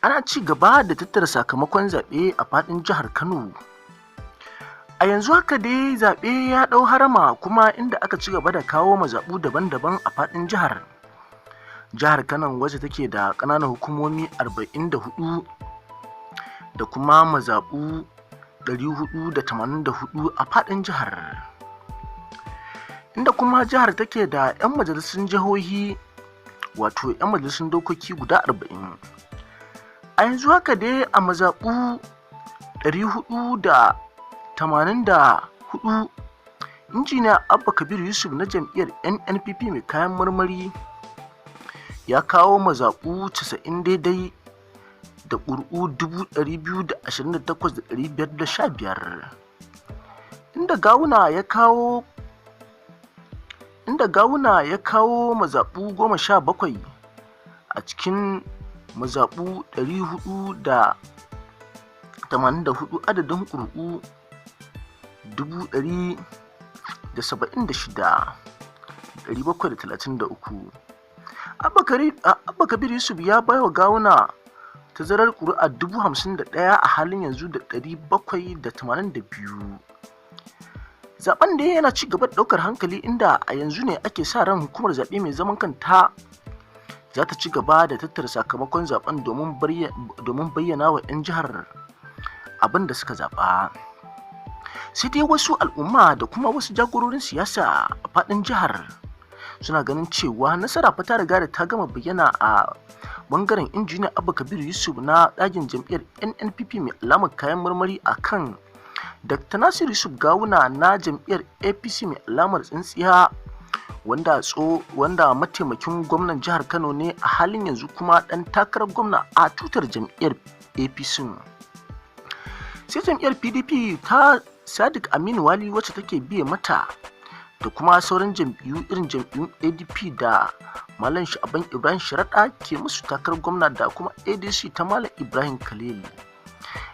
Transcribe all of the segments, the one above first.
Ana ci gaba da tattara sakamakon zaɓe a faɗin jihar Kano. A yanzu haka dai zaɓe ya ɗau harama, kuma inda aka ci gaba da kawo mazaɓu daban-daban a faɗin jihar. Jihar Kano, wacce take da ƙananan hukumomi 44 da kuma mazaɓu 484 a faɗin jihar. Inda kuma jihar take da 'yan majalisun jihohi, wato 'yan majalisun dokoki guda 40. A yanzu haka dai a mazaɓu 484, Injiniya Abba Kabir Yusuf na jam'iyyar NNPP mai kayan marmari ya kawo mazaɓu 90 daidai da ƙuri'u 228,515, inda Gawuna ya kawo mazaɓu 17 a cikin mazaɓu 484, adadin ƙuri'u 176,733. Abba Kabir Yusuf ya bai wa Gawuna tazarar ƙuri'a 51,000 a halin yanzu da 782. Zaben dai yana ci gaba da ɗaukar hankali, inda a yanzu ne ake sa ran hukumar zaɓe mai zaman kanta za ta ci gaba da tattara sakamakon zaben domin bayyana wa 'yan jihar abin da suka zaɓa. Sai dai wasu al'umma da kuma wasu jagororin siyasa a faɗin jihar suna ganin cewa nasara fa ta riga da ta gama bayyana a bangaren Injiniya Abba Kabir Yusuf na ɗakin jam'iyyar NNPP mai alamar kayan marmari a kan Dr. Nasiru Yusuf Gawuna na jam'iyyar APC mai alamar tsintsiya, wanda mataimakin gwamnan jihar Kano ne a halin yanzu, kuma ɗan takarar gwamna a tutar jam'iyyar APC. Sai jam'iyyar PDP ta Sadiq Aminu Wali, wacce take biye mata, da kuma sauran jam'iyyu irin jam'iyyun ADP da Malam Sha'aban Ibrahim Sharaɗa ke musu takarar gwamna, da kuma ADC ta Malam Ibrahim Khalil,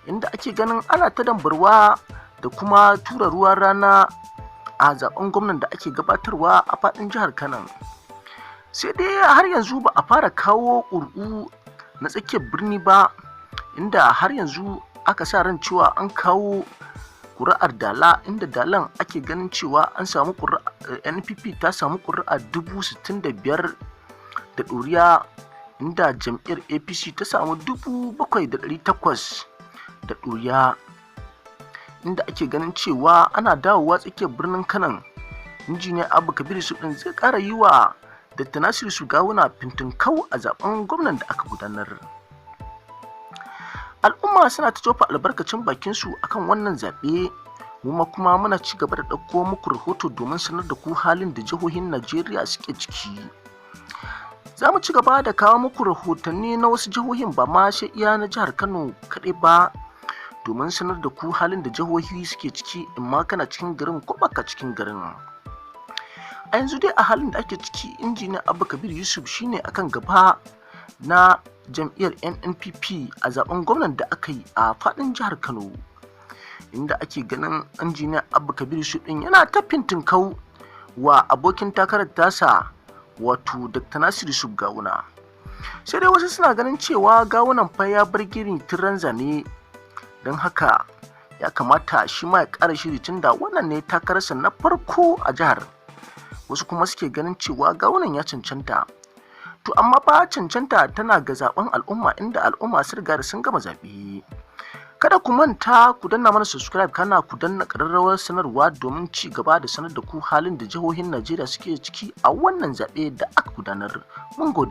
inda ake ganin ana ta dambarwa da kuma tura ruwan rana a zaben gwamnan da ake gabatarwa a faɗin jihar Kano. Sai dai har yanzu ba a fara kawo ƙuri'u na tsakiyar birni ba, inda har yanzu aka sa ran cewa an kawo ƙuri'ar Dala, inda Dalan ake ganin cewa an samu NPP ta samu ƙuri'a 65,000 da ɗoriya, inda jam'iyyar APC ta samu 7,800 da ɗoriya, inda ake ganin cewa ana dawowa tsakiyar birnin Kanon, Injiniya Abba Kabir Yusuf ɗin zai ƙara yi wa Dr. Nasiru Gawuna fintinkau a zaben gwamnan da aka gudanar. Al'umma suna ta tofa albarkacin bakinsu akan wannan zaɓe. Mu ma kuma muna ci gaba da ɗauko muku rahoto domin sanar da ku halin da jihohin Najeriya suke ciki. Za mu ci gaba da kawo muku rahotanni na wasu jihohin, ba ma sai iya na jihar Kano kaɗai ba, domin sanar da ku halin da jihohi suke ciki, in ma kana cikin garin ko baka cikin garin. A yanzu dai, a halin da ake ciki, Injiniya Abba Kabir Yusuf shine akan gaba na jam'iyyar NNPP a zaben gwamnan da aka yi a fadin jihar Kano, inda ake ganin Injiniya Abba Kabir Yusuf din yana ta fintinkau wa abokin takarar tasa, wato Dr. Nasiru Yusuf Gawuna. Sai dai wasu suna ganin cewa Gawunan fa ya bar gini tun zane, don haka ya kamata shi ma ya ƙara shiri, tun da wannan ne takararsa na farko a jihar. Wasu kuma suke ganin cewa Gawunan ya cancanta. To amma fa cancanta tana ga zaben al'umma, inda al'umma sun riga da sun gama zaɓe. Kada ku manta ku danna mana subscribe, kana ku danna ƙararrawar sanarwa, domin ci gaba da sanar da ku halin da jihohin Najeriya suke ciki a wannan zaɓe da aka gudanar. Mun gode.